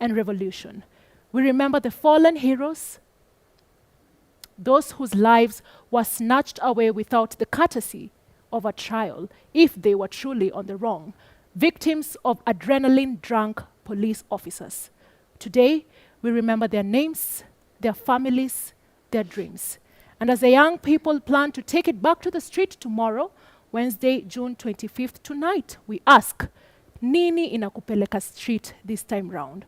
and revolution. We remember the fallen heroes, those whose lives were snatched away without the courtesy of a trial, if they were truly on the wrong, victims of adrenaline drunk police officers. Today, we remember their names, their families, their dreams. And as the young people plan to take it back to the street tomorrow, Wednesday, June 25th, tonight, we ask, nini inakupeleka street this time round?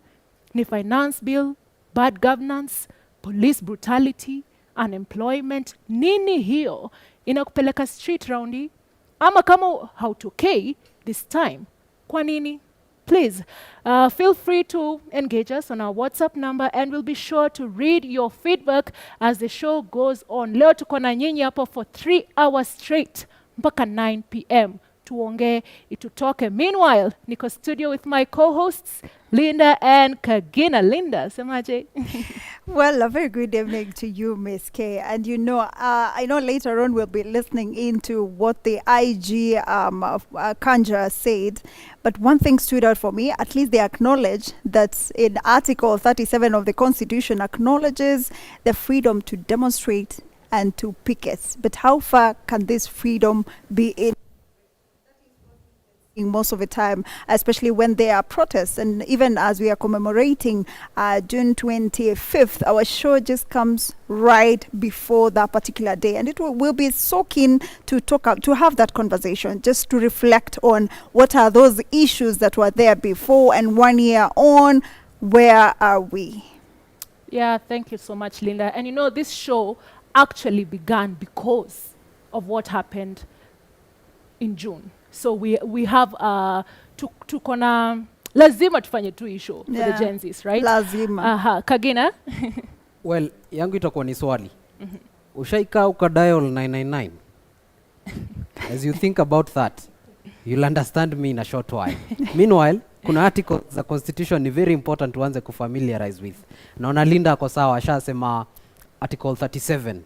Ni finance bill, bad governance, police brutality, unemployment? Nini hiyo inakupeleka street raundi? Ama kama hautokei this time, kwa nini? Please feel free to engage us on our WhatsApp number and we'll be sure to read your feedback as the show goes on. Leo tuko na nyinyi hapo for 3 hours straight mpaka 9 p.m. Tuongee itutoke. Meanwhile, niko studio with my co-hosts Linda and Kagina. Linda, semaje? Well, a very good evening to you, Miss K. And I know later on we'll be listening into what the IG Kanja said. But one thing stood out for me. At least they acknowledge that in Article 37 of the Constitution acknowledges the freedom to demonstrate and to picket. But how far can this freedom be in most of the time, especially when there are protests? And even as we are commemorating June 25th, our show just comes right before that particular day. And it will be so keen to talk up, to have that conversation, just to reflect on what are those issues that were there before and one year on, where are we? Yeah, thank you so much, Linda. And this show actually began because of what happened in June. So we have tuko na lazima tufanye tu hii show for the Gen Zs, right? Lazima. Aha, Kagina? Well, yangu itakuwa ni swali. Ushaikaa ukadial 999? As you think about that, you'll understand me in a short while. Meanwhile, kuna articles za constitution ni very important tuanze kufamiliarize with. Naona Linda ako sawa, ashasema Article 37.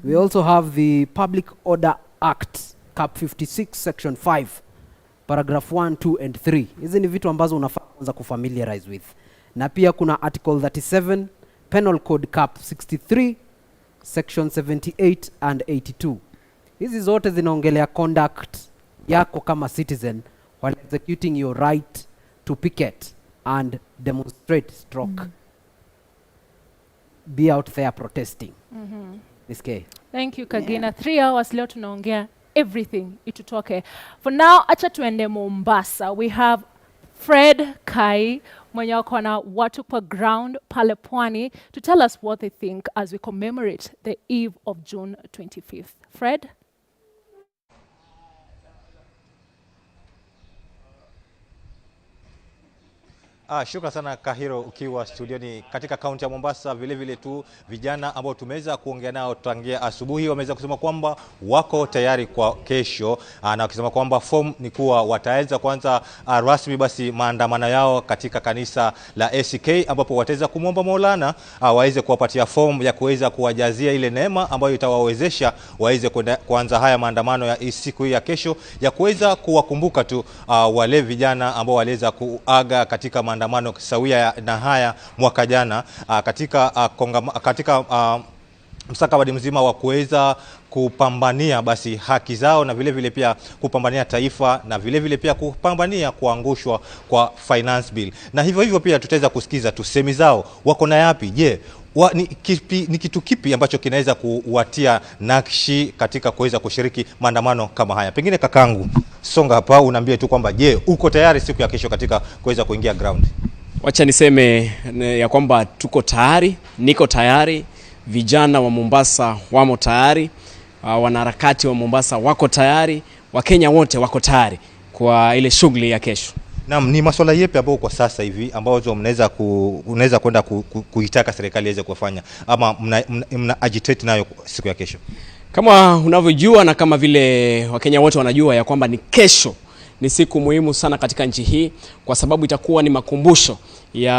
We also have the Public Order Act, Cap 56, section 5, paragraph 1, 2 and 3. Hizi ni vitu ambazo unafaa kuanza kufamiliarize with. Na pia kuna Article 37, Penal Code Cap 63, section 78 and 82. Hizi zote zinaongelea conduct yako kama citizen while executing your right to picket and demonstrate stroke be out there protesting. Miss K. Thank you, Kagina. 3 hours leo tunaongea everything itutoke. For now, acha tuende Mombasa. We have Fred Kai mwenye wako na watu kwa ground pale pwani to tell us what they think as we commemorate the eve of June 25th. Fred? Ah, shukran sana Kahiro, ukiwa studioni katika kaunti ya Mombasa. Vile vile tu vijana ambao tumeweza kuongea nao tangia asubuhi wameweza kusema kwamba wako tayari kwa kesho, na wakisema kwamba form ni kuwa wataweza kuanza rasmi basi maandamano yao katika kanisa la ACK, ambapo wataweza kumwomba Maulana waweze kuwapatia form ya kuweza kuwajazia ile neema ambayo itawawezesha waweze kuanza haya maandamano ya siku hii ya kesho ya kuweza kuwakumbuka tu wale vijana ambao waliweza kuaga katika maandamano sawia na haya mwaka jana katika mstakabali mzima wa kuweza kupambania basi haki zao na vile vile pia kupambania taifa na vile vile pia kupambania kuangushwa kwa finance bill. Na hivyo hivyo pia tutaweza kusikiza tu semi zao, wako na yapi? Je, ni kitu kipi ambacho kinaweza kuwatia nakshi katika kuweza kushiriki maandamano kama haya? Pengine kakangu, songa hapa unaambie tu kwamba je, uko tayari siku ya kesho katika kuweza kuingia ground? Wacha niseme ya kwamba tuko tayari, niko tayari, vijana wa Mombasa wamo tayari, wanaharakati wa Mombasa wako tayari, Wakenya wote wako tayari kwa ile shughuli ya kesho. Naam, ni masuala yepi ambayo kwa sasa hivi ambazo unaweza kwenda kuitaka serikali iweze kufanya ama mna agitate nayo siku ya kesho? Kama unavyojua na kama vile Wakenya wote wanajua ya kwamba ni kesho ni siku muhimu sana katika nchi hii, kwa sababu itakuwa ni makumbusho ya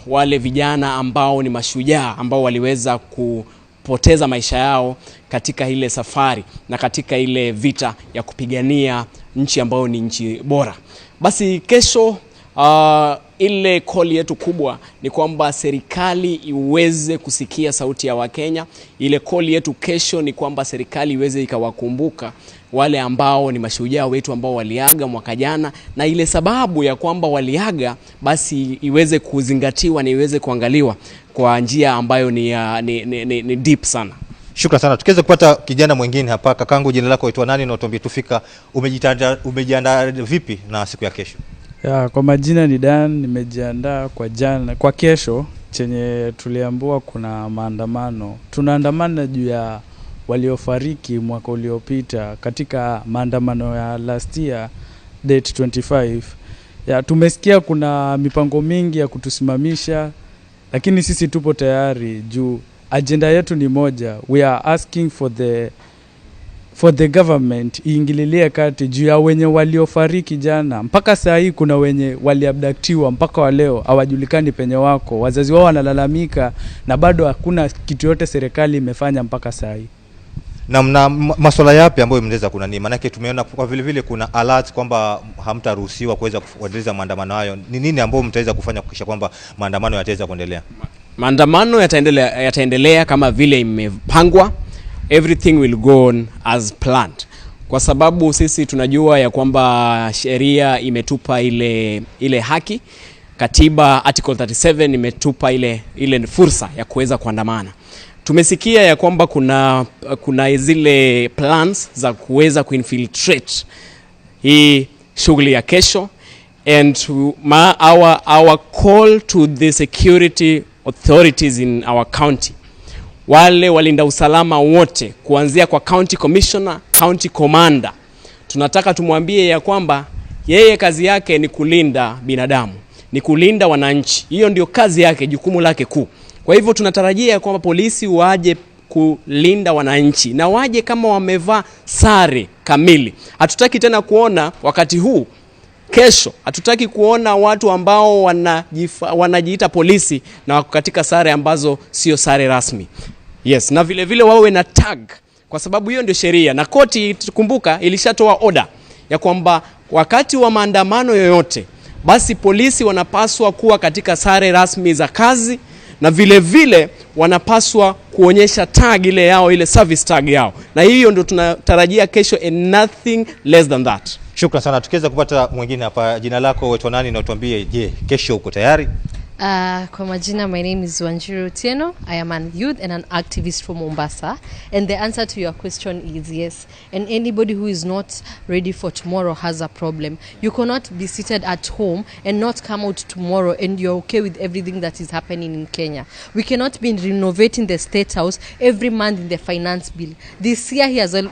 wale vijana ambao ni mashujaa ambao waliweza kupoteza maisha yao katika ile safari na katika ile vita ya kupigania nchi ambayo ni nchi bora. Basi kesho Ile call yetu kubwa ni kwamba serikali iweze kusikia sauti ya Wakenya. Ile call yetu kesho ni kwamba serikali iweze ikawakumbuka wale ambao ni mashujaa wetu ambao waliaga mwaka jana, na ile sababu ya kwamba waliaga basi iweze kuzingatiwa na iweze kuangaliwa kwa njia ambayo ni deep sana. Shukran sana. Tukiweza kupata kijana mwingine hapa, kakangu, jina lako waitwa nani na utuambie tufika umejiandaa vipi na siku ya kesho? Ya, kwa majina ni Dan, nimejiandaa kwa jana, kwa kesho chenye tuliambiwa kuna maandamano. Tunaandamana juu ya waliofariki mwaka uliopita katika maandamano ya last year date 25. Ya, tumesikia kuna mipango mingi ya kutusimamisha, lakini sisi tupo tayari juu agenda yetu ni moja. We are asking for the government iingililie kati juu ya wenye waliofariki jana. Mpaka saa hii kuna wenye waliabductiwa mpaka wa leo hawajulikani penye wako, wazazi wao wanalalamika na bado hakuna kitu yote serikali imefanya mpaka saa hii. Na mna maswala yapi ambayo mnaweza kuna nini? Maanake tumeona kwa vile vile kuna alert kwamba hamtaruhusiwa kuweza kuendeleza maandamano hayo. Ni nini ambayo mtaweza kufanya kuhakikisha kwamba maandamano yataweza kuendelea? Maandamano yataendelea kama vile imepangwa. Everything will go on as planned, kwa sababu sisi tunajua ya kwamba sheria imetupa ile haki. Katiba Article 37 imetupa ile fursa ya kuweza kuandamana. Tumesikia ya kwamba kuna zile plans za kuweza kuinfiltrate hii shughuli ya kesho, and our call to the security authorities in our county, wale walinda usalama wote kuanzia kwa county commissioner, county commander, tunataka tumwambie ya kwamba yeye kazi yake ni kulinda binadamu, ni kulinda wananchi. Hiyo ndio kazi yake, jukumu lake kuu. Kwa hivyo tunatarajia ya kwamba polisi waje kulinda wananchi na waje kama wamevaa sare kamili. Hatutaki tena kuona wakati huu kesho, hatutaki kuona watu ambao wanajiita polisi na wako katika sare ambazo sio sare rasmi. Yes, na vile vile wawe na tag, kwa sababu hiyo ndio sheria, na koti, kumbuka, ilishatoa order ya kwamba wakati wa maandamano yoyote, basi polisi wanapaswa kuwa katika sare rasmi za kazi na vile vile wanapaswa kuonyesha tag ile yao, ile service tag yao, na hiyo ndio tunatarajia kesho and nothing less than that. Shukran sana. Tukiweza kupata mwingine hapa, jina lako waitwa nani na utuambie, je, kesho uko tayari? Kwa majina, my name is Wanjiru Otieno. I am an youth and an activist from Mombasa. And the answer to your question is yes. And anybody who is not ready for tomorrow has a problem. You cannot be seated at home and not come out tomorrow and you're okay with everything that is happening in Kenya. We cannot be renovating the State House every month in the finance bill. This year he has a,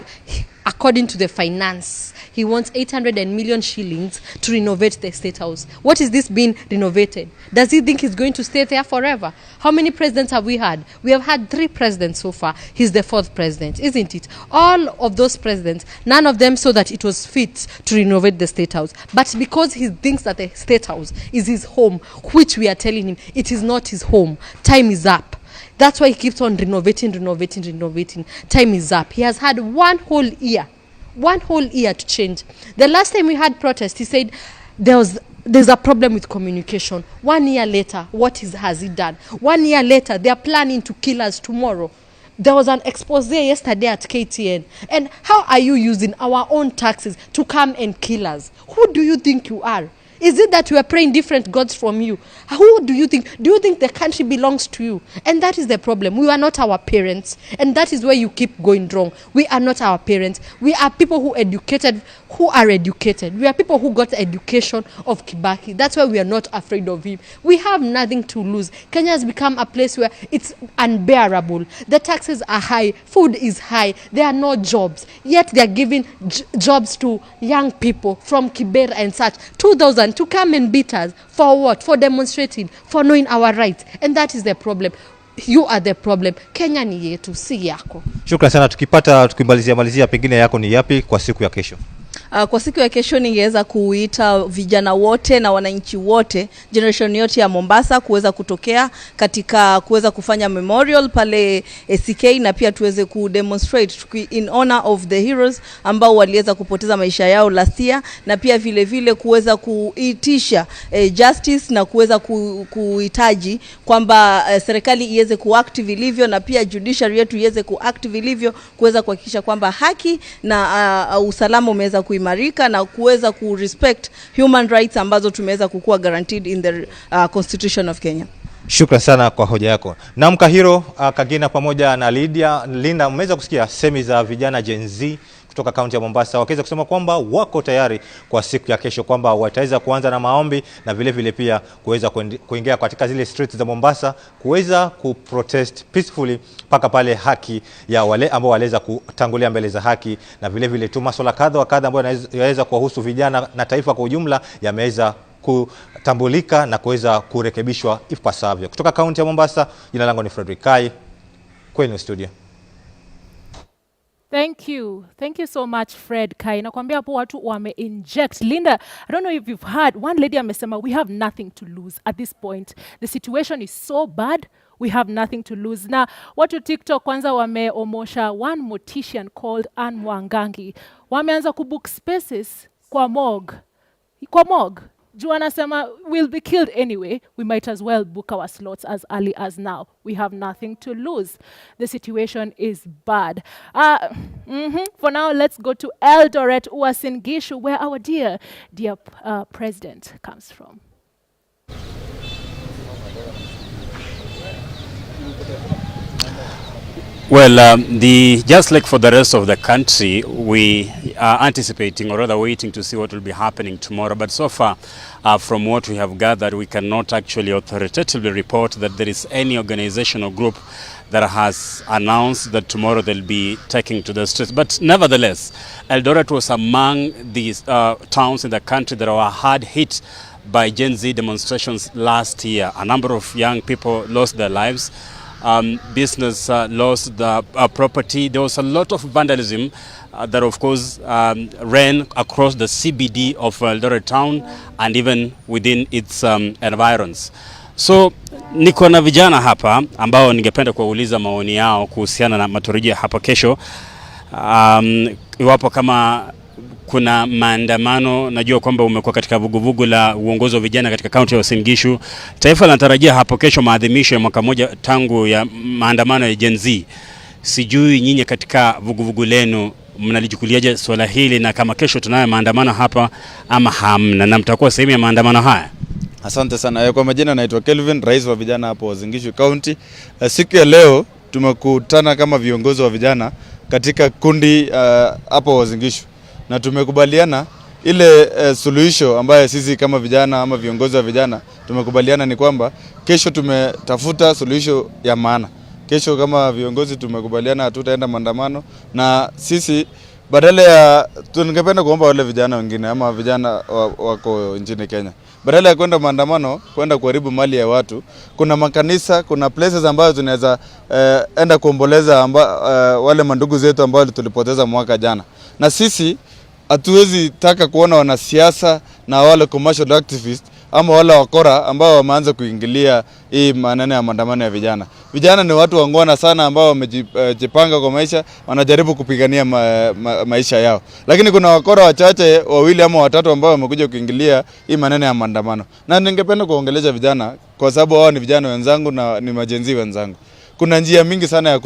according to the finance, he wants 800 million shillings to renovate the State House. What is this being renovated? Does he think he's going to stay there forever? How many presidents have we had? We have had three presidents so far. He's the fourth president, isn't it? All of those presidents, none of them saw that it was fit to renovate the State House. But because he thinks that the State House is his home, which we are telling him it is not his home, time is up. That's why he keeps on renovating, renovating, renovating. Time is up. He has had one whole year to change. The last time we had protest, he said there's a problem with communication. One year later, what has he done? One year later, they are planning to kill us tomorrow. There was an expose yesterday at KTN. And how are you using our own taxes to come and kill us? Who do you think you are? Is it that we are praying different gods from you? Who do you think? Do you think the country belongs to you? And that is the problem. We are not our parents. And that is where you keep going wrong. We are not our parents. We are people who are educated. We are people who got education of Kibaki. That's why we are not afraid of him. We have nothing to lose. Kenya has become a place where it's unbearable. The taxes are high. Food is high. There are no jobs. Yet they are giving jobs to young people from Kibera and such. 2,000 to come and beat us. For what? For demonstrating, for knowing our rights. And that is the problem. You are the problem. Kenya ni yetu, si yako. Shukran sana. Tukimalizia malizia, pengine yako ni yapi kwa siku ya kesho? Kwa siku ya kesho ningeweza kuita vijana wote na wananchi wote, generation yote ya Mombasa, kuweza kutokea katika kuweza kufanya memorial pale ACK na pia tuweze kudemonstrate in honor of the heroes ambao waliweza kupoteza maisha yao last year, na pia vile vile kuweza kuitisha justice na kuweza kuhitaji kwamba serikali iweze kuact vilivyo na pia judiciary yetu iweze kuact vilivyo kuweza kuhakikisha kwamba haki na usalama umeweza kuimarika na kuweza kurespect human rights ambazo tumeweza kukuwa guaranteed in the Constitution of Kenya. Shukran sana kwa hoja yako. Naam, Kahiro, Kagina pamoja na Lydia, Linda, mmeweza kusikia semi za vijana Gen Z kutoka kaunti ya Mombasa wakiweza kusema kwamba wako tayari kwa siku ya kesho, kwamba wataweza kuanza na maombi na vile vile pia kuweza kuingia katika zile streets za Mombasa kuweza kuprotest peacefully mpaka pale haki ya wale ambao waliweza kutangulia mbele za haki, na vile vile tu masuala kadha wa kadha ambayo yanaweza kuwahusu vijana na taifa kwa ujumla yameweza kutambulika na kuweza kurekebishwa ipasavyo. Kutoka kaunti ya Mombasa, jina langu ni Frederick Kai, kwenu studio. Thank you. Thank you so much, Fred Kai. Nakwambia hapo watu wame inject. Linda, I don't know if you've heard, one lady amesema we have nothing to lose at this point. The situation is so bad, we have nothing to lose. Na watu TikTok kwanza wameomosha one mortician called Ann Mwangangi. Wameanza kubook spaces kwa morgue. Kwa morgue. Juu anasema we'll be killed anyway, we might as well book our slots as early as now. We have nothing to lose. The situation is bad. For now, let's go to Eldoret, Uasin Gishu, where our dear, dear president comes from. Well, just like for the rest of the country, we are anticipating, or rather waiting to see what will be happening tomorrow. But so far, from what we have gathered, we cannot actually authoritatively report that there is any organization or group that has announced that tomorrow they'll be taking to the streets. But nevertheless, Eldoret was among these towns in the country that were hard hit by Gen Z demonstrations last year. A number of young people lost their lives. Business lost the property. There was a lot of vandalism that, of course, ran across the CBD of Eldoret town and even within its environs. So niko na vijana hapa ambao ningependa kuwauliza maoni yao kuhusiana na matarajio hapo kesho. Iwapo kama kuna maandamano, najua kwamba umekuwa katika vuguvugu la uongozi wa vijana katika kaunti ya Uasin Gishu. Taifa linatarajia hapo kesho maadhimisho ya mwaka mmoja tangu ya maandamano ya Gen Z. Sijui nyinyi katika vuguvugu lenu mnalichukuliaje swala hili, na kama kesho tunayo maandamano hapa ama hamna, na mtakuwa sehemu ya maandamano haya? Asante sana. Kwa majina naitwa Kelvin, rais wa vijana hapo Uasin Gishu County. Siku ya leo tumekutana kama viongozi wa vijana katika kundi hapo Uasin Gishu, na tumekubaliana ile suluhisho ambayo sisi kama vijana ama viongozi wa vijana tumekubaliana ni kwamba kesho tumetafuta suluhisho ya maana. Kesho kama viongozi tumekubaliana hatutaenda maandamano, na sisi badala ya tungependa kuomba wale vijana wengine ama vijana wako nchini Kenya, badala ya kwenda maandamano kwenda kuharibu mali ya watu, kuna makanisa, kuna places ambazo tunaweza enda kuomboleza wale mandugu zetu ambao tulipoteza mwaka jana. Na sisi hatuwezi taka kuona wanasiasa na wale commercial activists ama wale wakora ambao wameanza kuingilia hii maneno ya maandamano ya vijana. Vijana ni watu wangwana sana ambao wamejipanga kwa maisha, wanajaribu kupigania maisha yao. Lakini kuna wakora wachache wawili ama watatu ambao wamekuja kuingilia hii maneno ya maandamano. Na ningependa kuongelesha vijana kwa sababu wao ni vijana wenzangu na ni majenzi wenzangu. Kuna njia mingi sana ya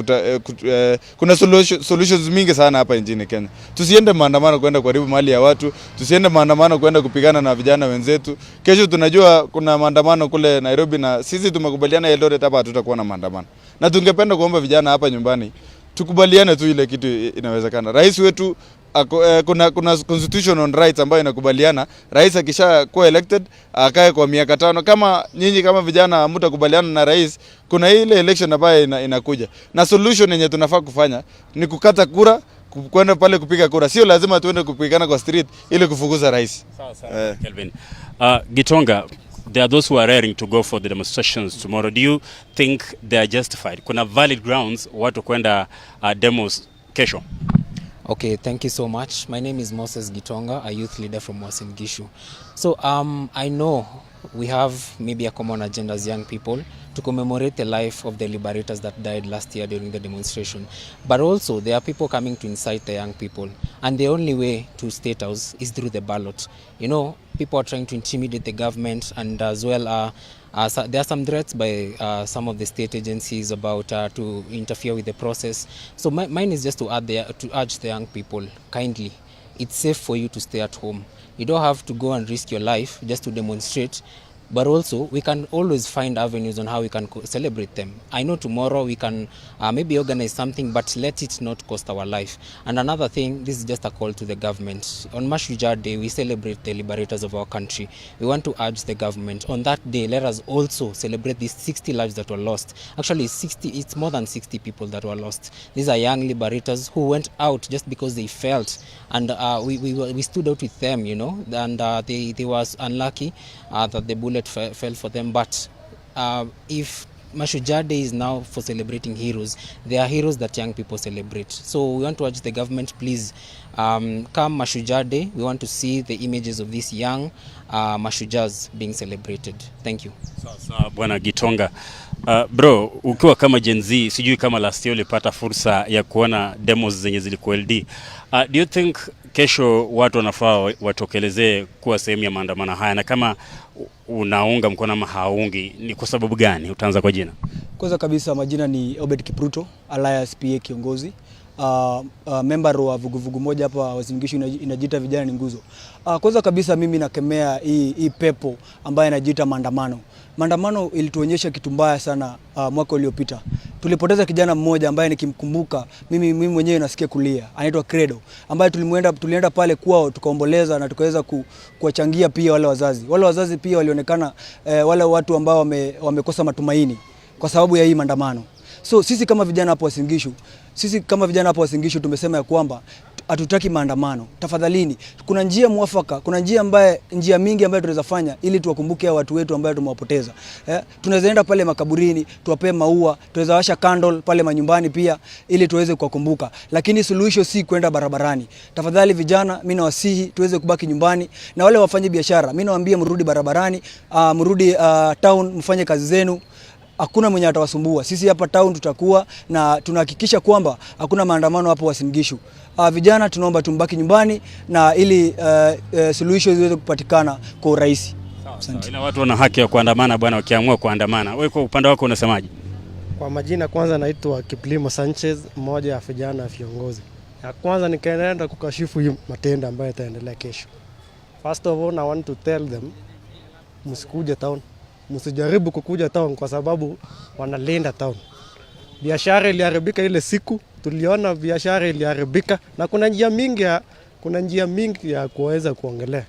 kuna solutions mingi sana hapa nchini Kenya. Tusiende maandamano kwenda kuharibu mali ya watu, tusiende maandamano kwenda kupigana na vijana wenzetu. Kesho tunajua kuna maandamano kule Nairobi, na sisi tumekubaliana Eldoret hapa hatutakuwa na maandamano. Na tungependa kuomba vijana hapa nyumbani tukubaliane tu ile kitu inawezekana. Rais wetu kuna constitution on rights ambayo inakubaliana rais akishakuwa elected akae kwa miaka 5. Kama nyinyi kama vijana hamtakubaliana na rais, kuna ile election ambayo inakuja, na solution yenye tunafaa kufanya ni kukata kura, kwenda pale kupiga kura. Sio lazima tuende kupigana kwa street ili kufukuza rais. Sawa sawa, Kelvin. Gitonga, there are those who are raring to go for the demonstrations tomorrow. Do you think they are justified? Kuna valid grounds watu kwenda demos kesho? Okay, thank you so much. My name is Moses Gitonga, a youth leader from Uasin Gishu. So I know we have maybe a common agenda as young people to commemorate the life of the liberators that died last year during the demonstration. But also there are people coming to incite the young people. And the only way to State House is through the ballot. People are trying to intimidate the government, and as well so there are some threats by some of the state agencies about to interfere with the process. So mine is just to urge the young people kindly. It's safe for you to stay at home. You don't have to go and risk your life just to demonstrate. But also, we can always find avenues on how we can celebrate them. I know tomorrow we can maybe organize something, but let it not cost our life. And another thing, this is just a call to the government. On Mashujaa Day, we celebrate the liberators of our country. We want to urge the government, on that day, let us also celebrate these 60 lives that were lost. Actually, 60, it's more than 60 people that were lost. These are young liberators who went out just because they felt, and we stood out with them, and they were unlucky that the bullet fell for them. But if Mashujaa Day is now for celebrating heroes, there are heroes that young people celebrate. So we want to urge the government, please, come Mashujaa Day, we want to see the images of these young Mashujaas being celebrated. Thank you. Sasa Bwana Gitonga, bro, ukiwa kama Gen Z, sijui kama last year ulipata fursa ya kuona demos zenye zilikuwa LD. Do you think kesho watu wanafaa watokelezee kuwa sehemu ya maandamano haya, na kama unaunga mkono ama haungi, ni kwa sababu gani? Utaanza kwa jina. Kwanza kabisa, majina ni Obed Kipruto alias PA kiongozi, member wa vuguvugu moja hapa Uasin Gishu inajiita Vijana ni Nguzo. Kwanza kabisa, mimi nakemea hii pepo ambayo inajiita maandamano. Maandamano ilituonyesha kitu mbaya sana mwaka uliopita. Tulipoteza kijana mmoja ambaye nikimkumbuka mimi mwenyewe nasikia kulia. Anaitwa Credo, ambaye tulienda pale kwao tukaomboleza na tukaweza kuwachangia pia wale wazazi. Wale wazazi pia walionekana wale watu ambao wamekosa matumaini kwa sababu ya hii maandamano. So sisi kama vijana hapo Uasin Gishu tumesema ya kwamba hatutaki maandamano. Tafadhalini, kuna njia mwafaka, kuna njia mingi ambayo tunaweza fanya ili tuwakumbuke hao watu wetu ambao tumewapoteza. Tunaweza enda pale makaburini, tuwapee maua, tunaweza washa candle pale manyumbani pia ili tuweze kuwakumbuka. Lakini suluhisho si kwenda barabarani. Tafadhali vijana, mimi nawasihi tuweze kubaki nyumbani, na wale wafanye biashara, mimi nawaambia mrudi barabarani, mrudi town, mfanye kazi zenu. Hakuna mwenye atawasumbua. Sisi hapa town tutakuwa na tunahakikisha kwamba hakuna maandamano hapo Uasin Gishu. Vijana tunaomba tumbaki nyumbani na ili suluhisho ziweze kupatikana kwa urahisi. Asante. Ila watu wana haki ya kuandamana bwana, wakiamua kuandamana. Wewe kwa upande wako unasemaje? Kwa majina kwanza naitwa Kiplimo Sanchez, mmoja ya vijana viongozi. Ya kwanza nikaenda kukashifu hii matendo ambayo yataendelea kesho. First of all, I want to tell them, msikuje town. Msijaribu kukuja town kwa sababu wanalinda town. Biashara iliharibika ile siku, tuliona biashara iliharibika, na kuna njia mingi ya kuweza kuongelea.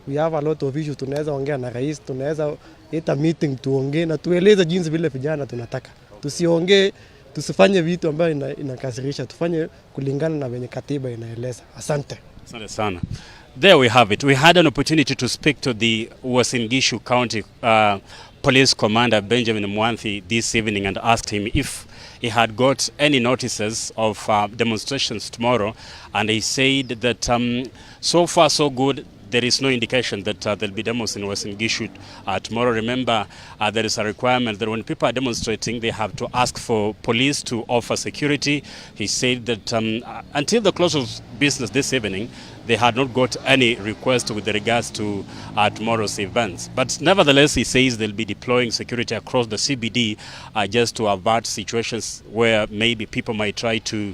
We have a lot of issues, tunaweza ongea na rais, tunaweza ita meeting tuongee na tueleze jinsi vile vijana tunataka. Tusiongee, tusifanye vitu ambayo inakasirisha, tufanye kulingana na venye katiba inaeleza. Asante. Asante sana. There we have it. We had an opportunity to speak to the Uasin Gishu County Police Commander Benjamin Mwanthi this evening and asked him if he had got any notices of demonstrations tomorrow, and he said that so far so good. There is no indication that there'll be demos in Uasin Gishu tomorrow. Remember, there is a requirement that when people are demonstrating, they have to ask for police to offer security. He said that until the close of business this evening, they had not got any request with regards to tomorrow's events. But nevertheless, he says they'll be deploying security across the CBD just to avert situations where maybe people might try to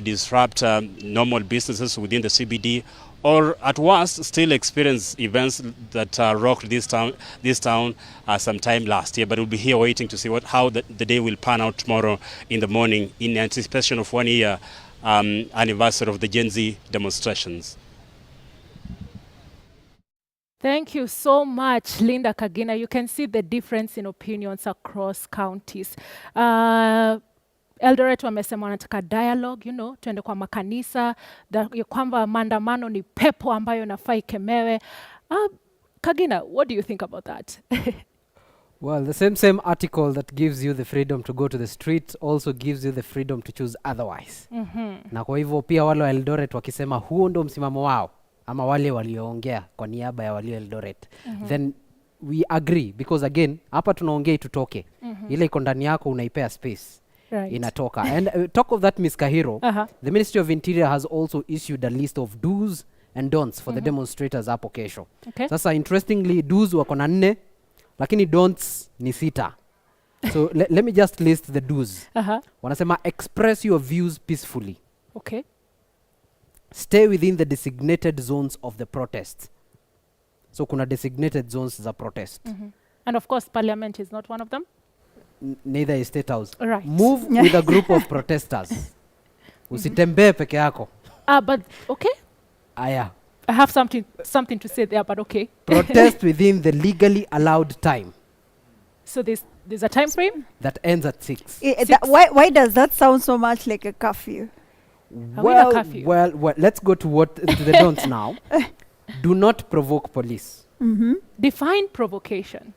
disrupt normal businesses within the CBD, or at worst still experience events that rocked this town sometime last year. But we'll be here waiting to see how the day will pan out tomorrow in the morning in anticipation of 1 year anniversary of the Gen Z demonstrations. Thank you so much, Linda Kagina. You can see the difference in opinions across counties. Eldoret wamesema wanataka dialogue, tuende kwa makanisa, ya kwamba maandamano ni pepo ambayo inafaa ikemewe. Kagina, what do you think about that? Well, the same article that gives you the freedom to go to the street also gives you the freedom to choose otherwise. Na kwa hivyo pia wale wa Eldoret wakisema huo ndo msimamo wao, ama wale walioongea kwa niaba ya walio Eldoret, then we agree, because again hapa tunaongea tutoke. Ile iko ndani yako unaipea space. Inatoka. And talk of that, Ms. Kahiro, the Ministry of Interior has also issued a list of do's and don'ts for the demonstrators hapo kesho. Sasa interestingly, do's wako na 4, lakini don'ts ni 6. So let me just list the do's. Wanasema express your views peacefully. Stay within the designated zones of the protest. So kuna designated zones za protest. And of course, Parliament is not one of them. Neither is State House. Move with a group of protesters. Usitembee peke yako. But okay. Aya. I have something to say there, but okay. Protest within the legally allowed time. So there's a time frame? That ends at 6. Why does that sound so much like a curfew? Are we in a curfew? Well, let's go to the don'ts now. Do not provoke police. Define provocation.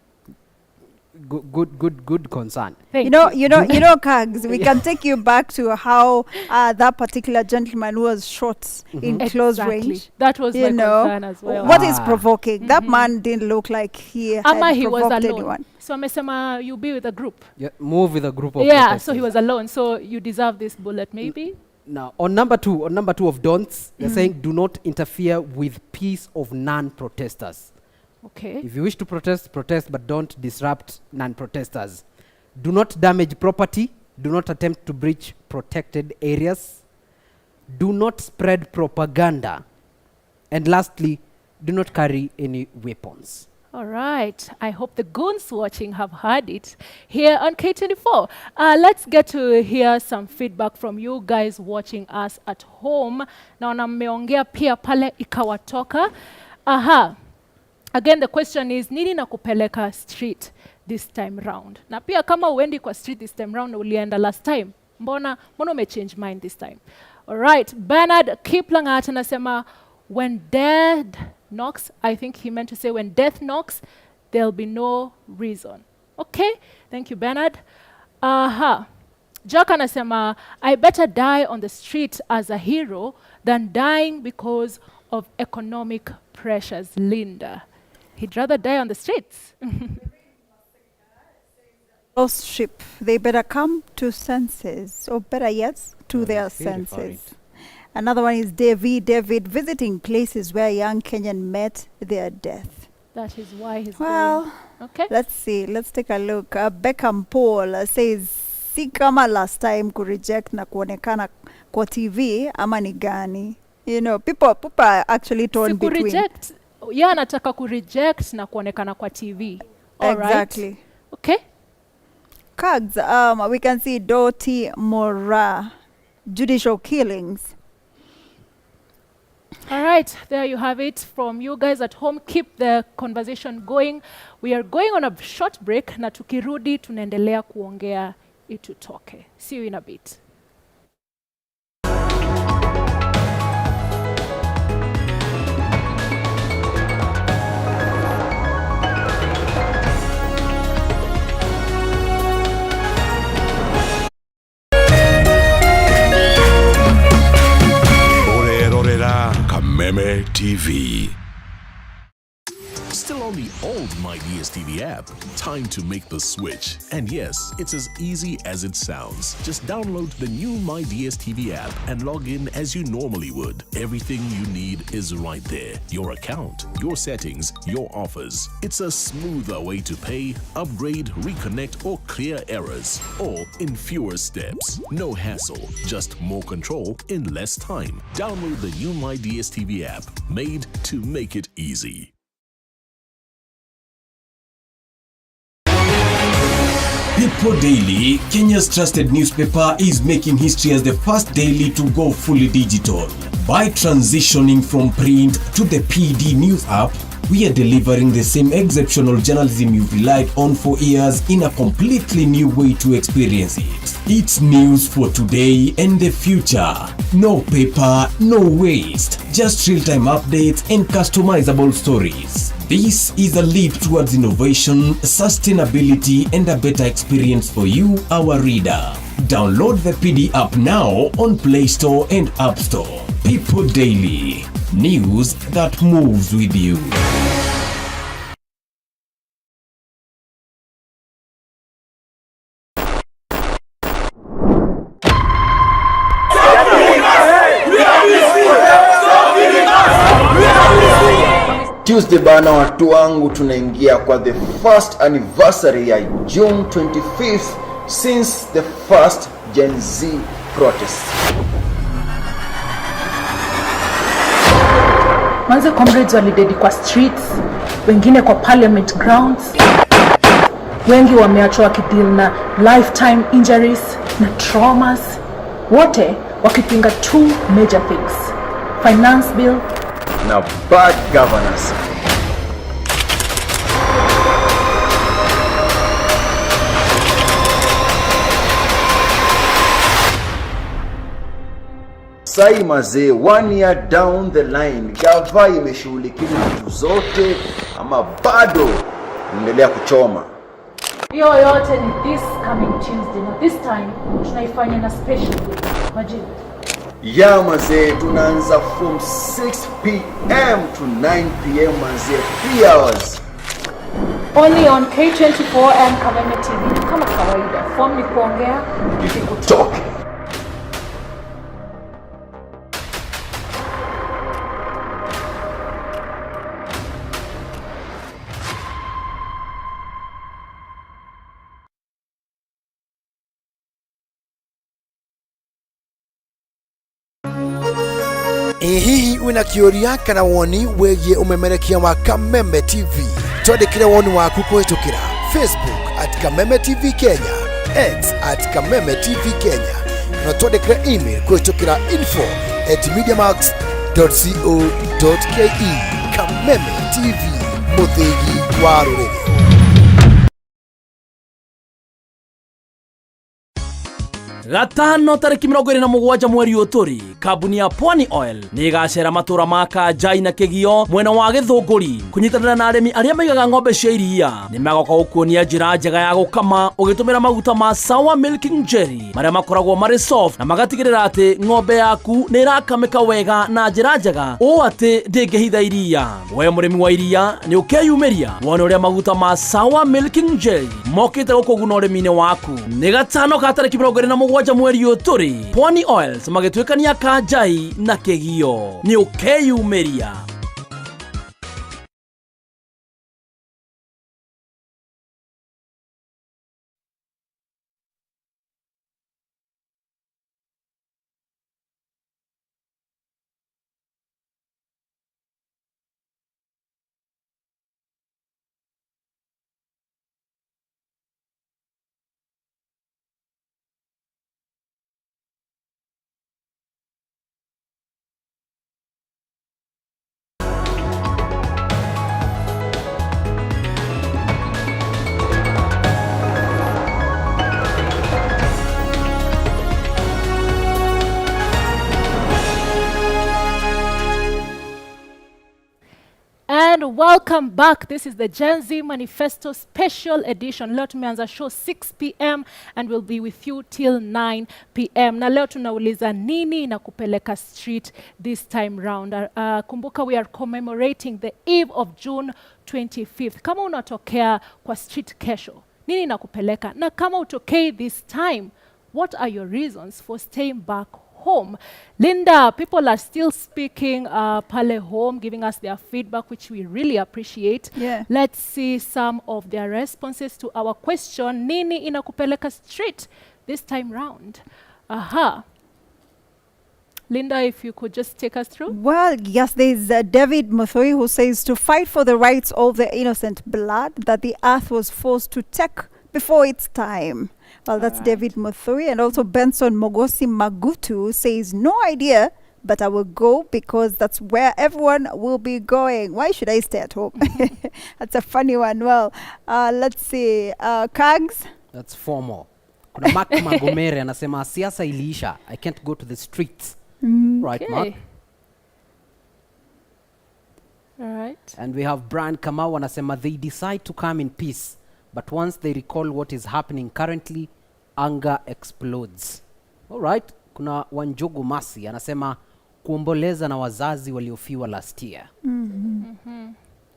Good concern. Thank You know, Kags, we can take you back to how that particular gentleman was shot in close range. That was my concern as well. What is provoking? That man didn't look like he had he was provoked alone. anyone. So amesema you be with a group. Yeah, move with a group of Yeah, so he was alone. So you deserve this bullet, maybe. Now, on number two of don'ts, they're saying do not interfere with peace of non-protesters. Okay. If you wish to protest, protest, but don't disrupt non-protesters. Do not damage property. Do not attempt to breach protected areas. Do not spread propaganda. And lastly, do not carry any weapons. All right. I hope the goons watching have heard it here on K24. Let's get to hear some feedback from you guys watching us at home. Naona mmeongea pia pale ikawatoka. Aha. Again, the question is, nini na kupeleka street this time round? Na pia kama uendi kwa street this time round, ulienda last time, mbona umechange mind this time? All right, Bernard Kiplangat anasema, when death knocks, I think he meant to say when death knocks, there'll be no reason. Okay, thank you, Bernard. Aha. Jack anasema, I better die on the street as a hero than dying because of economic pressures. Linda. He'd rather die on the streets. Lost ship. They better come to senses, or better yet, to their senses. Another one is David, visiting places where young Kenyan met their death. That is why he's well, going. Okay. Let's see. Let's take a look. Beckham Paul says, si kama last time kureject na kuonekana kwa TV ama ni gani? You know, people are actually torn between. Reject. Yeah, anataka kureject na kuonekana kwa TV. All exactly. Right. Okay. Kags, we can see Doti Mora, judicial killings. All right, there you have it from you guys at home. Keep the conversation going. We are going on a short break na tukirudi tunaendelea kuongea itutoke. See you in a bit. Kameme TV. Still on the old My DSTV app? Time to make the switch. And yes, it's as easy as it sounds. Just download the new My DSTV app and log in as you normally would. Everything you need is right there. Your account, your settings, your offers. It's a smoother way to pay, upgrade, reconnect, or clear errors. All in fewer steps. No hassle, just more control in less time. Download the new My DSTV app, made to make it easy. People Daily, Kenya's trusted newspaper, is making history as the first daily to go fully digital. By transitioning from print to the PD News app, we are delivering the same exceptional journalism you've relied on for years in a completely new way to experience it. It's news for today and the future. No paper, no waste. Just real-time updates and customizable stories. This is a leap towards innovation, sustainability, and a better experience for you, our reader. Download the PD app now on Play Store and App Store. People Daily, news that moves with you. Tuesday bana, watu wangu, tunaingia kwa the first anniversary ya June 25th since the first Gen Z protest. Manze comrades walidedi kwa streets, wengine kwa parliament grounds, wengi wameachwa wakideal na lifetime injuries na traumas, wote wakipinga two major things: finance bill na bad governance. Sai mazee, one year down the line, gava imeshughulikia vitu zote ama bado endelea kuchoma? Hiyo yote ni this coming Tuesday, na this time tunaifanya na special day. Majid. Ya mazee, tunaanza from 6 p.m. to 9 p.m. mazee, 3 hours. Only on K24 and Kameme TV. Kama kawaida, form ni kuongea. Isikutoke. Ĩ hihi wĩna kĩũria kana woni wĩgiĩ ũmemerekia wa Kameme TV? Twandĩkĩre woni waku kũhĩtũkĩra Facebook @KamemeTV Kenya, X @KamemeTV Kenya, kana twandĩkĩre email kũhĩtũkĩra info@mediamax.co.ke. Kameme TV, mũthĩgi wa rũrĩrĩ. Gatano tarĩki 27 mweri ũyũ tũrĩ, kambuni ya Pwani Oil nĩ ĩgacera matũra ma Kanjai na Kĩgio mwena wa Gĩthũngũri kũnyitanĩra na arĩmi arĩa maigaga ng'ombe cia iria. Nĩ magoka gũkuonia njĩra njega ya gũkama ũgĩtũmĩra maguta ma Sour Milking Jelly marĩa makoragwo marĩ soft na magatigĩrĩra atĩ ng'ombe yaku nĩ ĩrakamĩka wega na njĩra njega ũũ atĩ ndĩngĩhitha iria. We mũrĩmi wa iria nĩ ũkeyumĩria wone ũrĩa maguta ma Sour Milking Jelly mokĩte gũkũguna ũrĩmi-inĩ waku. Nĩ gatano ka tarĩki 27 mweri ũyũ tũrĩ, Pwani Oils magĩtuĩkania Kanjai na Kĩgio. Nĩ ũkeyumĩria. And welcome back. This is the Gen Z Manifesto Special Edition. Leo tumeanza show 6 p.m. and we'll be with you till 9 p.m. Na leo tunauliza, nini na kupeleka street this time round? Kumbuka we are commemorating the eve of June 25th. Kama unatokea kwa street kesho, nini na kupeleka? Na kama utokei this time, what are your reasons for staying back home? Linda, people are still speaking pale home, giving us their feedback, which we really appreciate. Let's see some of their responses to our question. Nini inakupeleka street this time round? Aha. Linda, if you could just take us through. Well, yes, there's David Muthoi who says to fight for the rights of the innocent blood that the earth was forced to take before its time. Well, that's David Muthoi. And also Benson Mogosi Magutu says, no idea, but I will go because that's where everyone will be going. Why should I stay at home? That's a funny one. Well, let's see. Kags? That's four more. Kuna Mark Magomere anasema siasa iliisha. I can't go to the streets. Right, Mark? All right. And we have Brian Kamau anasema they decide to come in peace, but once they recall what is happening currently, anger explodes. All right. Kuna Wanjogu Masi anasema kuomboleza na wazazi waliofiwa last year.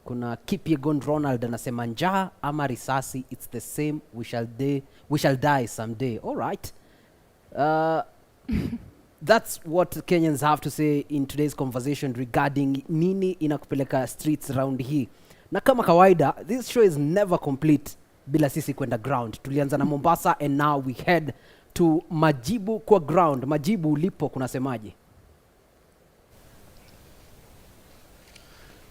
Kuna Kipyegon Ronald anasema njaa ama risasi, it's the same, we shall die someday. All right. That's what Kenyans have to say in today's conversation regarding nini inakupeleka streets round hii. Na kama kawaida, this show is never complete bila sisi kwenda ground. Tulianza na Mombasa and now we head to Majibu kwa ground. Majibu, ulipo kunasemaje?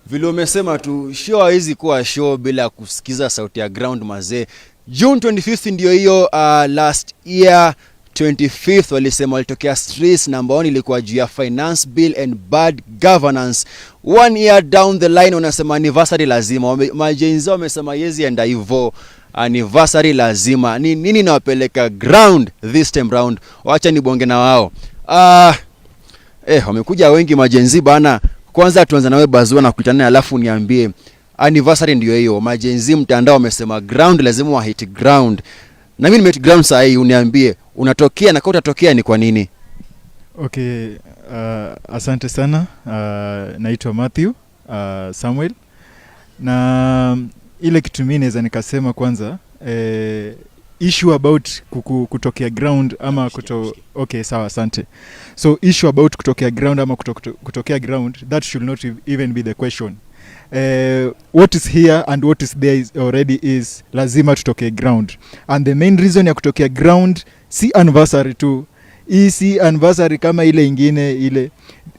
Vile umesema tu, show haiwezi kuwa show bila kusikiza sauti ya ground mazee. June 25th ndio hiyo, last year 25th walisema walitokea streets. Number one ilikuwa juu ya finance bill and bad governance. One year down the line wanasema anniversary lazima. MaGen Z wamesema yezi enda hivyo, anniversary lazima. Ni nini nawapeleka ground this time round? Wacha nibonge na wao. Wamekuja wengi maGen Z bana. Kwanza tuanze nawe Bazua na kuitana, alafu niambie, anniversary ndio hiyo. MaGen Z mtandao wamesema ground lazima wa hit ground. Na mimi nimehit ground saa hii, uniambie unatokea na kama utatokea ni kwa nini? Okay, asante sana. Naitwa Matthew Samuel. Na ile kitu mimi naweza nikasema kwanza, issue about kutokea ground ama okay, sawa, asante. So issue about kutokea ground ama kutokea ground, that should not even be the question. What is here and what is there is already is lazima tutokee ground. And the main reason ya kutokea ground si anniversary tu. Hii si anniversary kama ile ingine ile.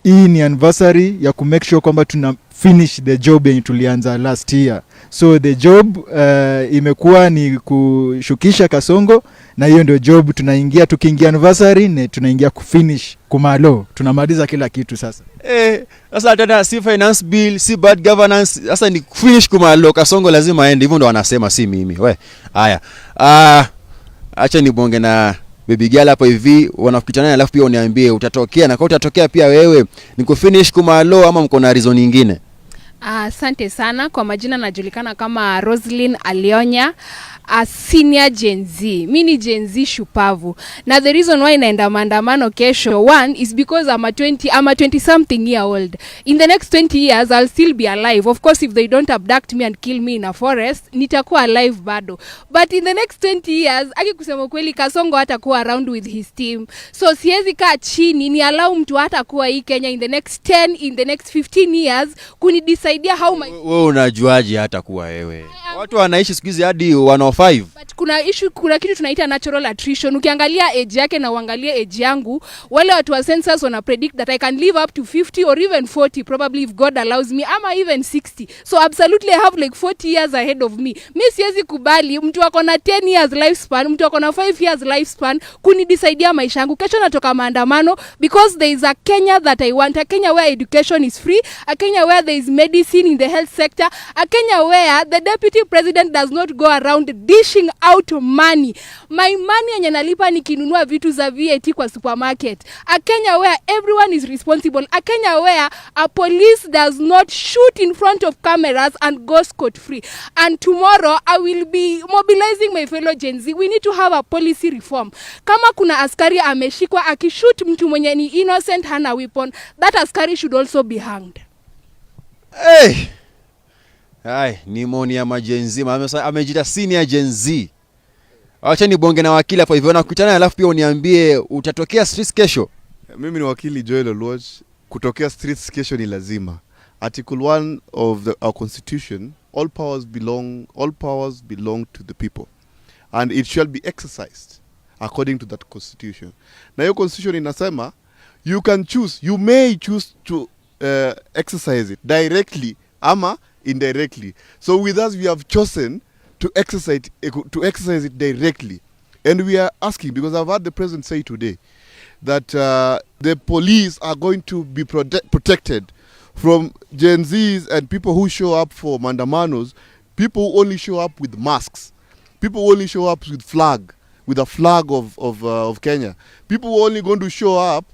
Hii ni anniversary ya ku make sure kwamba tuna finish the job yenye tulianza last year. So the job imekuwa ni kushukisha Kasongo, na hiyo ndio job tunaingia. Tukiingia anniversary ni tunaingia kufinish kumalo, tunamaliza kila kitu sasa. Sasa tena si finance bill, si bad governance, sasa ni finish kumalo, Kasongo lazima aende, hivyo ndo wanasema, si mimi. We, haya. Acha nibonge na baby girl hapo hivi, wanakutana, alafu pia uniambie utatokea, na kwa utatokea pia wewe ni kufinish kumalo ama mko na reason nyingine? Asante sana. Kwa majina najulikana kama Roslyn Alionya, a senior Gen Z. Mi ni Gen Z shupavu. Na the reason why naenda maandamano kesho, one is because I'm a 20 something year old. In the next 20 years I'll still be alive. Of course, if they don't abduct me and kill me in a forest, nitakuwa alive bado. But in the next 20 years, aki kusema kweli, Kasongo hatakuwa around with his team. So siwezi kaa chini ni allow mtu hatakuwa hii Kenya in the next 10, in the next 15 years kunidecidia how my Wewe unajuaje hata kuwa wewe? Watu wanaishi siku hizi hadi 105. But kuna issue, kuna kitu tunaita natural attrition. Ukiangalia age yake na uangalie age yangu, wale watu wa census wana predict that I can live up to 50 or even 40 probably, if God allows me, ama even 60. So absolutely I have like 40 years ahead of me. Mi siwezi kubali mtu ako na 10 years lifespan, mtu ako na 5 years lifespan kunidecidia maisha yangu. Kesho natoka maandamano because there is a Kenya that I want, a Kenya where education is free, a Kenya where there is medicine in the health sector, a Kenya where the deputy president does not go around dishing out money, my money yenye nalipa nikinunua vitu za VAT kwa supermarket, a Kenya where everyone is responsible, a Kenya where a police does not shoot in front of cameras and go scot free. And tomorrow I will be mobilizing my fellow Gen Z. We need to have a policy reform. Kama kuna askari ameshikwa akishoot mtu mwenye ni innocent, hana weapon, that askari should also be hanged. Hey! Ai, ni maoni ya maGen Z. Amejiita senior Gen Z. Acha nibonge na wakili hapo hivyo, nakutana, alafu pia uniambie utatokea streets kesho. Mimi ni wakili Joel Oluoch. Kutokea streets kesho ni lazima. Article 1 of our constitution, all powers belong to the people and it shall be exercised according to that constitution. Na hiyo constitution inasema you can choose, you may choose to exercise it directly ama indirectly. So with us, we have chosen to exercise it directly. And we are asking, because I've heard the president say today that the police are going to be protected from Gen Zs and people who show up for mandamanos, people who only show up with masks, people who only show up with flag, with a flag of Kenya, people who are only going to show up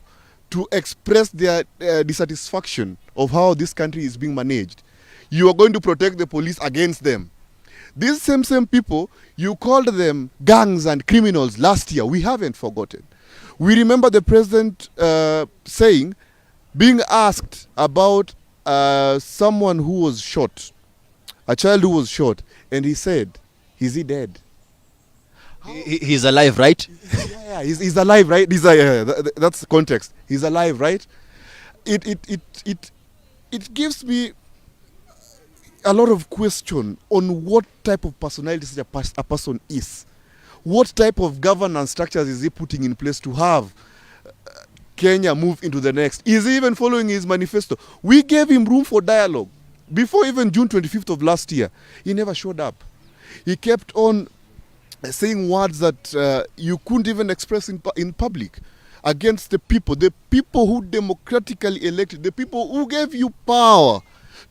to express their dissatisfaction of how this country is being managed. You are going to protect the police against them. These same people, you called them gangs and criminals last year. We haven't forgotten. We remember the president saying, being asked about someone who was shot, a child who was shot, and he said, "Is he dead?" He's alive, right? Yeah, he's alive, right? Yeah, that's the context. He's alive, right? It gives me a lot of question on what type of personality such a person is. What type of governance structures is he putting in place to have Kenya move into the next? Is he even following his manifesto? We gave him room for dialogue. Before even June 25th of last year, he never showed up. He kept on saying words that you couldn't even express in public against the people who democratically elected, the people who gave you power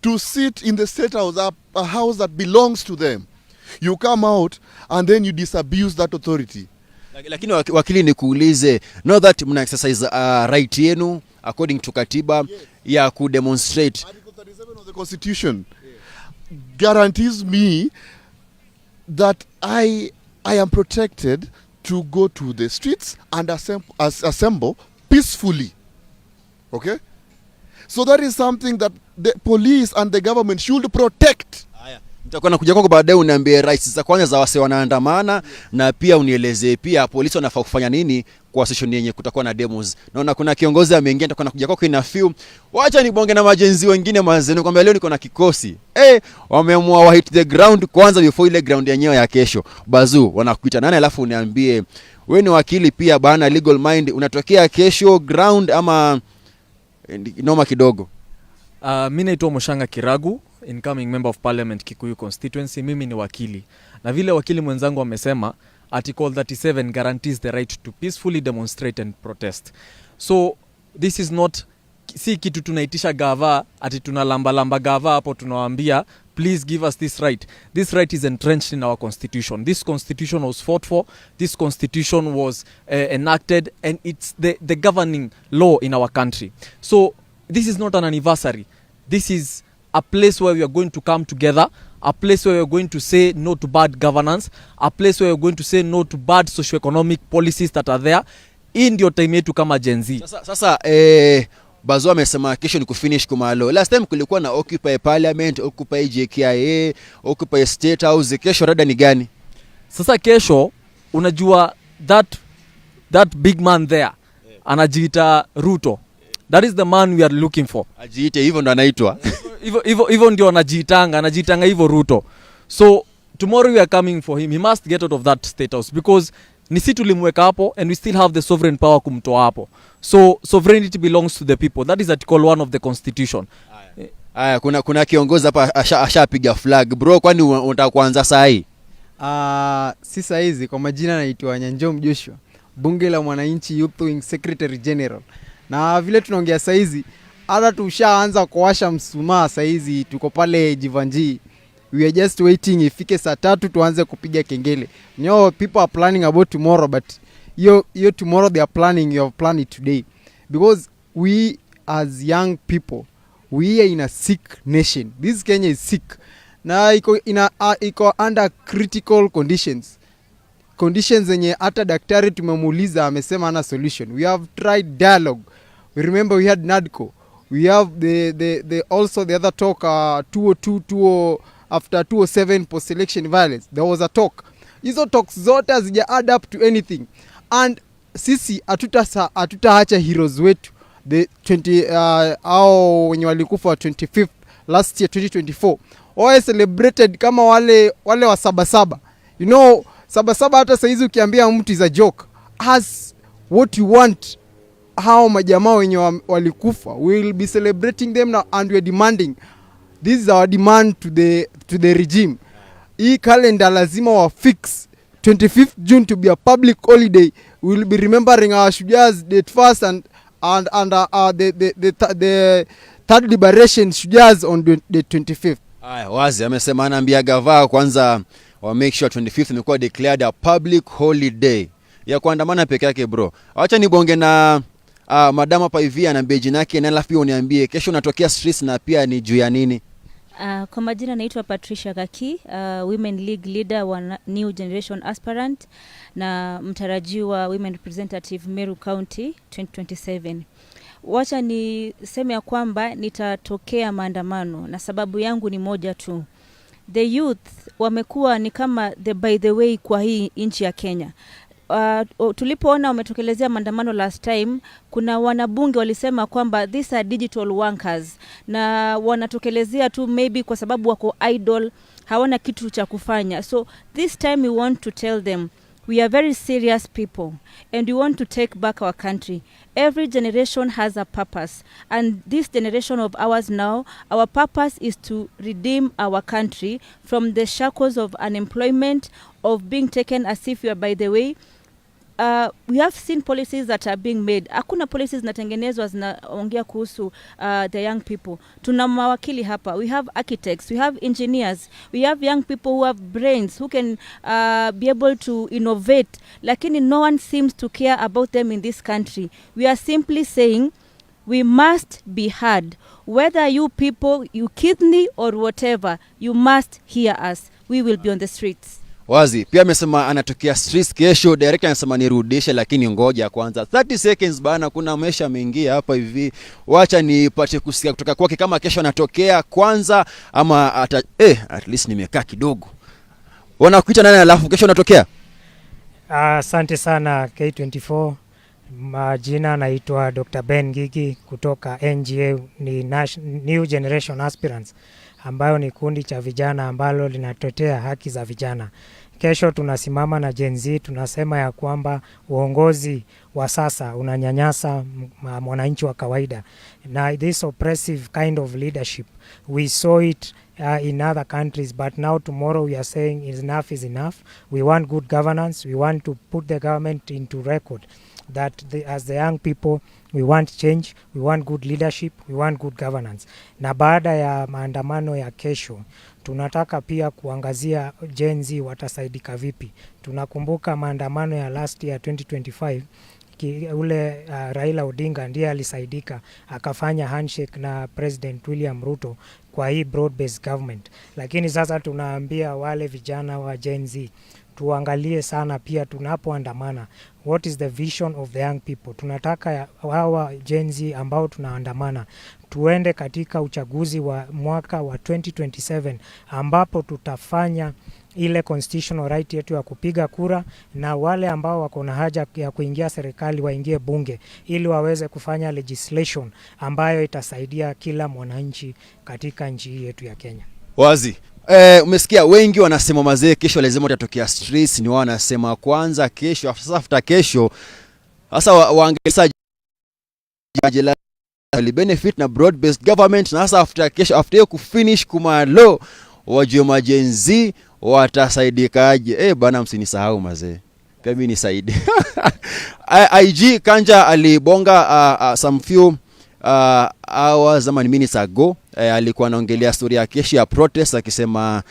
to sit in the State House, a house that belongs to them. You come out and then you disabuse that authority. Lakini wakili, nikuulize, know that mna exercise right yenu according to katiba ya kudemonstrate. Of the Constitution guarantees me that I am protected to go to the streets and assemble peacefully. Okay? So that is something that the police and the government should protect. Nitakuwa nakuja kwako baadaye uniambie rights za kwanza za wase wanaandamana, na pia unielezee pia polisi wanafaa kufanya nini kwa session yenye kutakuwa na demos. Naona kuna kiongozi ameingia, nitakuwa nakuja kwako in a few. Wacha nibonge na maGen Z wengine mazenu, kwamba leo niko na kikosi. Wameamua wa hit the ground kwanza before ile ground yenyewe ya kesho. Bazu, wanakuita nani? Alafu uniambie wewe ni wakili pia bana, legal mind, unatokea kesho ground ama noma kidogo? Mi naitwa Moshanga Kiragu, incoming member of parliament, Kikuyu constituency. Mimi ni wakili, na vile wakili mwenzangu amesema, Article 37 guarantees the right to peacefully demonstrate and protest. So this is not, si kitu tunaitisha gava ati tunalambalamba gava hapo tunawaambia, "Please give us this right." This right is entrenched in our constitution. This constitution was fought for, this constitution was enacted, and it's the governing law in our country. So this is not an anniversary. This is a place where we are going to come together, a place where we are going to say no to bad governance, a place where we are going to say no to bad socioeconomic policies that are there. Hii ndio time yetu kama Gen Z. Sasa Bazo amesema kesho ni kufinish kumalo. Last time kulikuwa na Occupy Parliament, Occupy JKIA, Occupy State House. Kesho rada ni gani? Sasa kesho, unajua that big man there anajiita Ruto. That is the man we are looking for. Ajiite hivyo ndo anaitwa. Hivyo ndio anajiitanga hivyo, Ruto. So tomorrow we are coming for him. He must get out of that State House because ni si tulimweka hapo, and we still have the sovereign power kumtoa hapo. So sovereignty belongs to the people. That is Article 1 of the constitution. Aya, kuna kiongozi hapa ashapiga flag. Bro, kwani unataka kuanza saa hii? Si saizi. Kwa majina naitwa Nyanjom Joshua, Bunge la Mwananchi Youth Wing Secretary General. Na vile tunaongea saizi, hata tushaanza kuwasha msumaa saizi, tuko pale Jeevanjee. We are just waiting ifike saa 3 tuanze kupiga kengele. You know, people are planning about tomorrow, but hiyo tomorrow they are planning, you have planned it today. Because we as young people, we are in a sick nation. This Kenya is sick. Na iko under critical conditions zenye hata daktari tumemuuliza amesema ana solution. We have tried dialogue. We remember we had NADCO. We have the also the other talk, 202 20, after 207 post election violence there was a talk. Hizo talks zote hazija add up to anything, and sisi hatutaacha heroes wetu, the 20 au wenye walikufa 25th last year 2024, wawe celebrated kama wale wa sabasaba. Sabasaba hata saizi ukiambia mtu is a joke. As what you want, hao majamaa wenye walikufa, we will be celebrating them now, and we are demanding, this is our demand to the regime, hii calendar lazima wa fix 25th June to be a public holiday. We will be remembering our shujaas date first and the third liberation shujaas on the 25th. Aya, wazi amesema anaambia gavaa kwanza wa make sure 25th imekuwa declared a public holiday ya kuandamana peke yake. Bro, acha nibonge na madam hapa hivi, anaambia jina yake na alafu pia uniambie kesho unatokea streets na pia ni juu ya nini? Kwa majina naitwa Patricia Gaki, Women League Leader wa New Generation Aspirant na mtarajiwa Women Representative Meru County 2027. Wacha niseme ya kwamba nitatokea maandamano na sababu yangu ni moja tu. The youth wamekuwa ni kama the by the way kwa hii nchi ya Kenya. Tulipoona wametokelezea maandamano last time, kuna wanabunge walisema kwamba these are digital workers na wanatokelezea tu maybe kwa sababu wako idle, hawana kitu cha kufanya. So this time we want to tell them we are very serious people and we want to take back our country. Every generation has a purpose, and this generation of ours now, our purpose is to redeem our country from the shackles of unemployment, of being taken as if we are by the way. We have seen policies that are being made. Hakuna policies zinatengenezwa zinaongea kuhusu the young people. Tuna mawakili hapa, we have architects, we have engineers, we have young people who have brains who can be able to innovate, lakini no one seems to care about them in this country. We are simply saying we must be heard. Whether you people, you kidney or whatever, you must hear us. We will be on the streets. Wazi pia amesema anatokea streets kesho. Director anasema nirudishe, lakini ngoja kwanza 30 seconds bana, kuna mesha ameingia hapa hivi, wacha nipate kusikia kutoka kwake kama kesho anatokea kwanza ama ata, at least nimekaa kidogo. Wanakuita nani alafu kesho anatokea? Asante sana K24. Majina naitwa Dr. Ben Gigi kutoka NGA, ni New Generation Aspirants, ambayo ni kundi cha vijana ambalo linatetea haki za vijana. Kesho tunasimama na Gen Z, tunasema ya kwamba uongozi wa sasa unanyanyasa mwananchi wa kawaida, na this oppressive kind of leadership we saw it in other countries, but now tomorrow we are saying enough is enough. We want good governance. We want to put the government into record that as the young people we want change, we want good leadership, we want good governance. Na baada ya maandamano ya kesho tunataka pia kuangazia Gen Z watasaidika vipi. Tunakumbuka maandamano ya last year 2025, ule Raila Odinga ndiye alisaidika akafanya handshake na President William Ruto kwa hii broad based government. Lakini sasa tunaambia wale vijana wa Gen Z tuangalie sana pia tunapoandamana, what is the vision of the young people. Tunataka hawa Gen Z ambao tunaandamana tuende katika uchaguzi wa mwaka wa 2027 ambapo tutafanya ile constitutional right yetu ya kupiga kura, na wale ambao wako na haja ya kuingia serikali waingie bunge ili waweze kufanya legislation ambayo itasaidia kila mwananchi katika nchi hii yetu ya Kenya. Wazi. Umesikia wengi wanasema mazee, kesho lazima utatokea streets. Ni wao wanasema kwanza kesho, sasa after kesho sasa waangalie benefit na broad based government, na sasa after kesho, after hiyo kufinish kumalo, wajue ma-Gen Z watasaidikaje. Bana, msinisahau mazee, pia mimi nisaidie. IG Kanja alibonga some few hours ama minutes ago. Alikuwa anaongelea story ya kesho ya protest akisema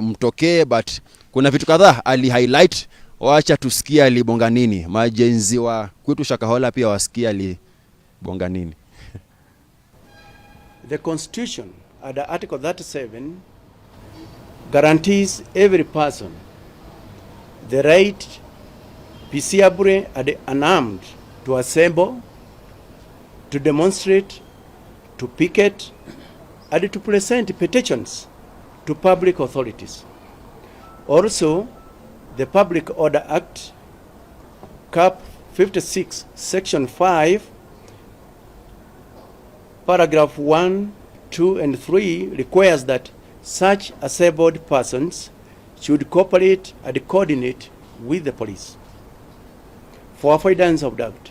mtokee, but kuna vitu kadhaa ali highlight. Wacha tusikie alibonga nini. Ma-Gen Z wa kwetu Shakahola pia wasikie alibonga nini. The Constitution, under Article 37, guarantees every person the right peaceably and unarmed to assemble, to demonstrate, to picket, and to present petitions to public authorities. Also, the Public Order Act, Cap 56, Section 5, paragraph 1, 2, and 3 requires that such assembled persons should cooperate and coordinate with the police. For avoidance of doubt,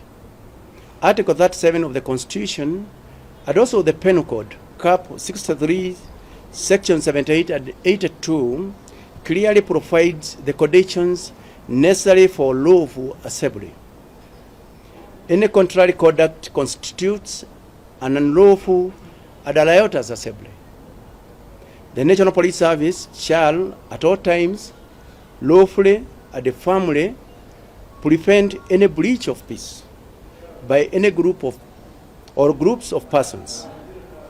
Article 37 of the Constitution and also the Penal Code, Cap 63, Section 78 and 82, clearly provides the conditions necessary for lawful assembly. Any contrary conduct constitutes an unlawful and a riotous assembly. The National Police Service shall at all times lawfully and firmly prevent any breach of peace by any group of or groups of persons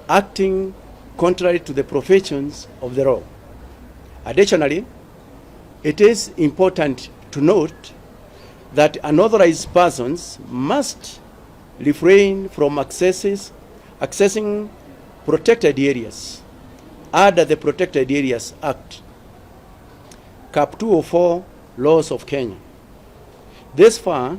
acting contrary to the provisions of the law. Additionally, it is important to note that unauthorized persons must refrain from accessing protected areas under the Protected Areas Act, Cap 204 Laws of Kenya. Thus far,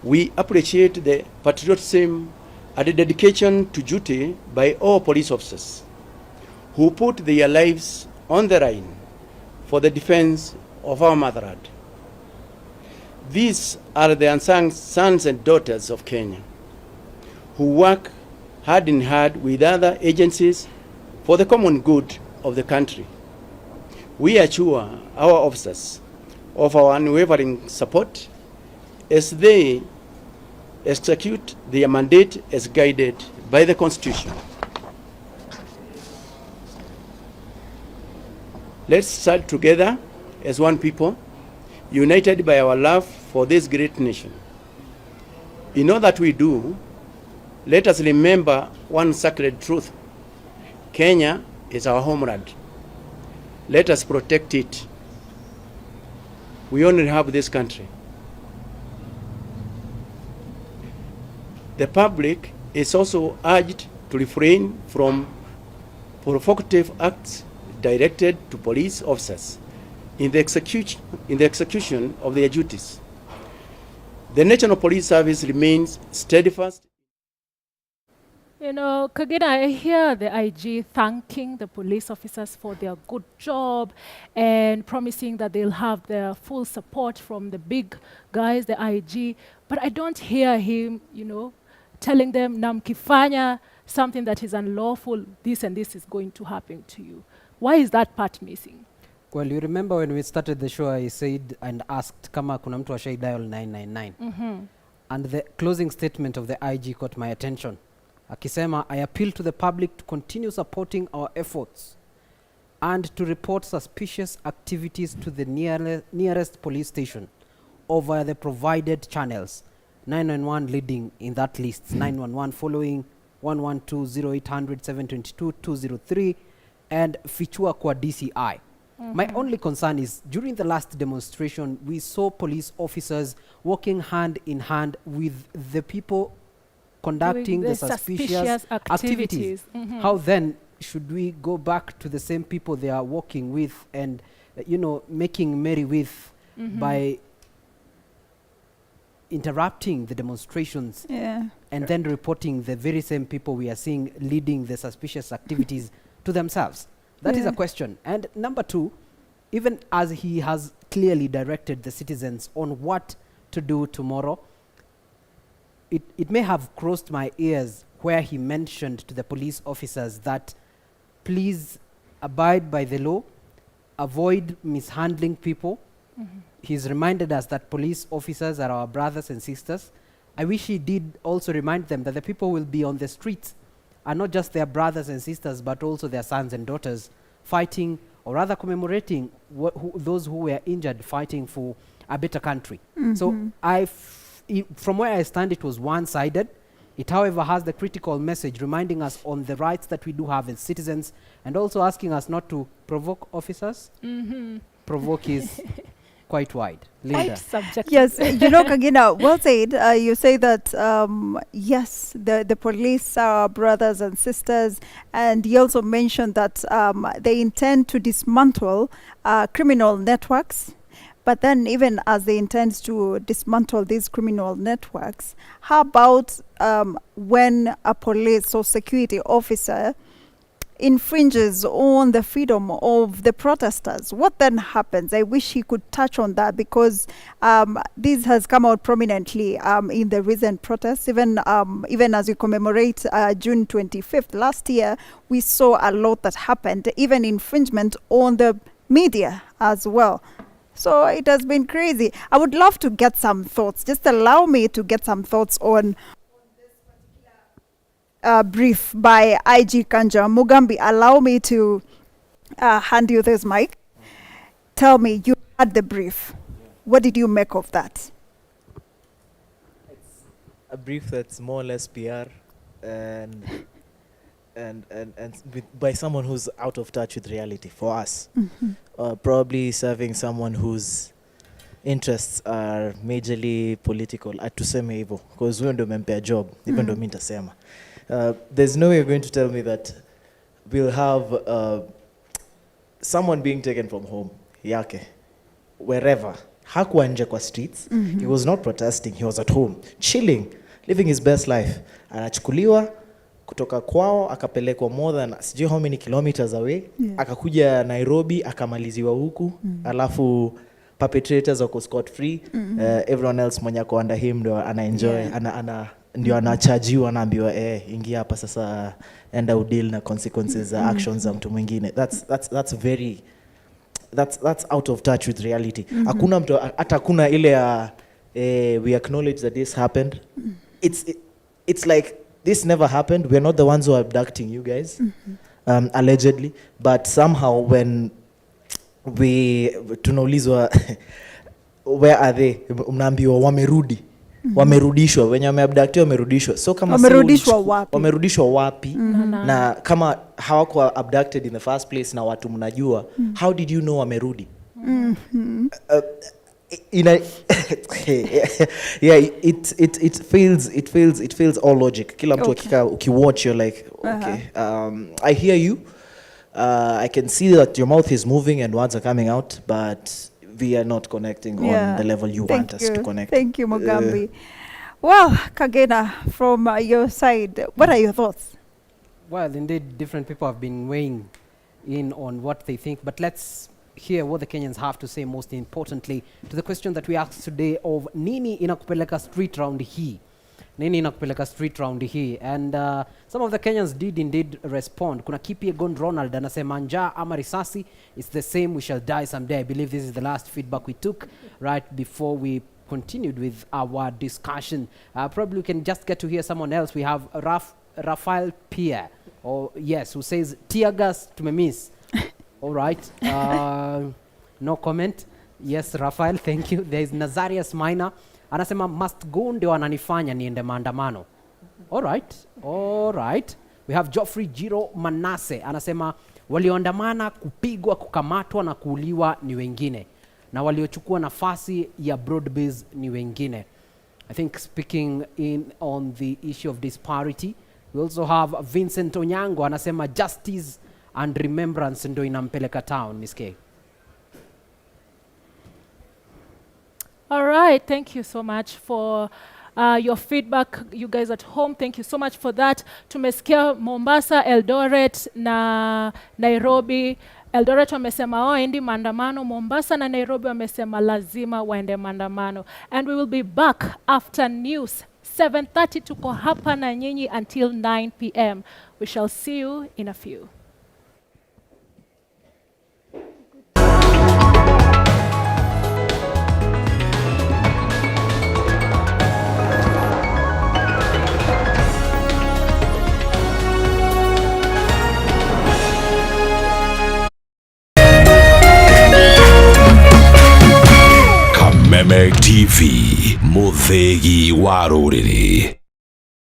we appreciate the patriotism and the dedication to duty by all police officers who put their lives on the line for the defense of our motherland. These are the unsung sons and daughters of Kenya who work hand in hand with other agencies for the common good of the country. We assure our officers of our unwavering support as they execute their mandate as guided by the Constitution. Let's stand together as one people, united by our love for this great nation. In all that we do, let us remember one sacred truth. Kenya is our homeland. Let us protect it. We only have this country. The public is also urged to refrain from provocative acts directed to police officers in the execution of their duties. The National Police Service remains steadfast. Kagina, I hear the IG thanking the police officers for their good job and promising that they'll have their full support from the big guys, the IG. But I don't hear him telling them, na mkifanya something that is unlawful, this and this is going to happen to you. Why is that part missing? Well, you remember when we started the show, I said and asked kama kuna mtu ashai dial 999. And the closing statement of the IG caught my attention. Akisema, "I appeal to the public to continue supporting our efforts and to report suspicious activities to the nearest police station over the provided channels." 991 leading in that list, 911 following 112, 0800 722 203 and fichua kwa DCI. My only concern is during the last demonstration, we saw police officers working hand in hand with the people conducting the the suspicious suspicious activities. activities. How then should we go back to the same people they are working with and making merry with by interrupting the demonstrations and then reporting the very same people we are seeing leading the suspicious activities to themselves? That is a question. And number two, even as he has clearly directed the citizens on what to do tomorrow, it may have crossed my ears where he mentioned to the police officers that please abide by the law, avoid mishandling people. He's reminded us that police officers are our brothers and sisters. I wish he did also remind them that the people will be on the streets are not just their brothers and sisters, but also their sons and daughters fighting, or rather commemorating those who were injured fighting for a better country. So from where I stand, it was one-sided. It, however, has the critical message reminding us on the rights that we do have as citizens and also asking us not to provoke officers. Provoke is quite wide. Linda. Quite subjective. Yes, Kagina, well said. You say that, yes, the police are brothers and sisters, and you also mentioned that they intend to dismantle criminal networks. But then even as they intend to dismantle these criminal networks, how about when a police or security officer infringes on the freedom of the protesters? What then happens? I wish he could touch on that, because this has come out prominently in the recent protests. Even as we commemorate June 25th last year, we saw a lot that happened, even infringement on the media as well. So it has been crazy. I would love to get some thoughts. Just allow me to get some thoughts on brief by IG Kanja. Mugambi, allow me to hand you this mic. Tell me, you had the brief. What did you make of that? It's a brief that's more or less PR, and And by someone who's out of touch with reality for us. Probably serving someone whose interests are majorly political, atuseme hivyo because huyo ndio umempea job, hivyo ndio mi nitasema. There's no way you're going to tell me that we'll have someone being taken from home yake, wherever, hakuwa nje kwa streets. He was not protesting, he was at home chilling, living his best life. Anachukuliwa kutoka kwao, akapelekwa more than sijui how many kilometers away, akakuja Nairobi, akamaliziwa huku, alafu perpetrators wako scot free. Everyone else mwenye ako under him ndio ana enjoy, ana ndio anachajiwa, anaambiwa, "Eh, ingia hapa sasa, enda udeal na consequences za actions za mtu mwingine." That's out of touch with reality. Hakuna mtu, hata hakuna ile ya "We acknowledge that this happened." It's like this never happened. We're not the ones who are abducting you guys, allegedly, but somehow when we tunaulizwa, "Where are they?" mnaambiwa wamerudi, wamerudishwa, wenye wameabductiwa wamerudishwa. So kama si Wamerudishwa wapi? Wamerudishwa wapi? Na kama hawakuwa abducted in the first place na watu mnajua, how did you know wamerudi? In a yeah, it fails all logic. Kila mtu akikaa, ukiwatch, you're like, "Okay, I hear you, I can see that your mouth is moving and words are coming out, but we are not connecting on the level you Thank want us you. To connect." Thank you, Mugambi. Well, Kagena, from your side, what are your thoughts? Well, indeed, different people have been weighing in on what they think, but let's hear what the Kenyans have to say, most importantly, to the question that we asked today of nini inakupeleka street round hii? Nini inakupeleka street round hii? And some of the Kenyans did indeed respond. Kuna Kipyegon Ronald anasema, "Njaa ama risasi, it's the same, we shall die someday." I believe this is the last feedback we took right before we continued with our discussion. Probably we can just get to hear someone else. We have Raphael Pierre, or yes, who says, "Tear gas tumemiss." All right. No comment. Yes, Raphael, thank you. There is Nazarius Minor. Anasema, "Must go ndio ananifanya niende maandamano." All right. All right. We have Geoffrey Jiro Manase. Anasema, "Walioandamana kupigwa, kukamatwa na kuuliwa ni wengine. Na waliochukua nafasi ya broad base ni wengine." I think speaking in on the issue of disparity, we also have Vincent Onyango anasema justice and remembrance ndo inampeleka town, Miss K. All right, thank you so much for your feedback, you guys at home. Thank you so much for that. Tumesikia Mombasa, Eldoret na Nairobi. Eldoret wamesema hawaendi maandamano, Mombasa na Nairobi wamesema lazima waende maandamano. And we will be back after news 7:30. Tuko hapa na nyinyi until 9 p.m. We shall see you in a few. Kameme TV, mũthĩgi wa rũrĩrĩ.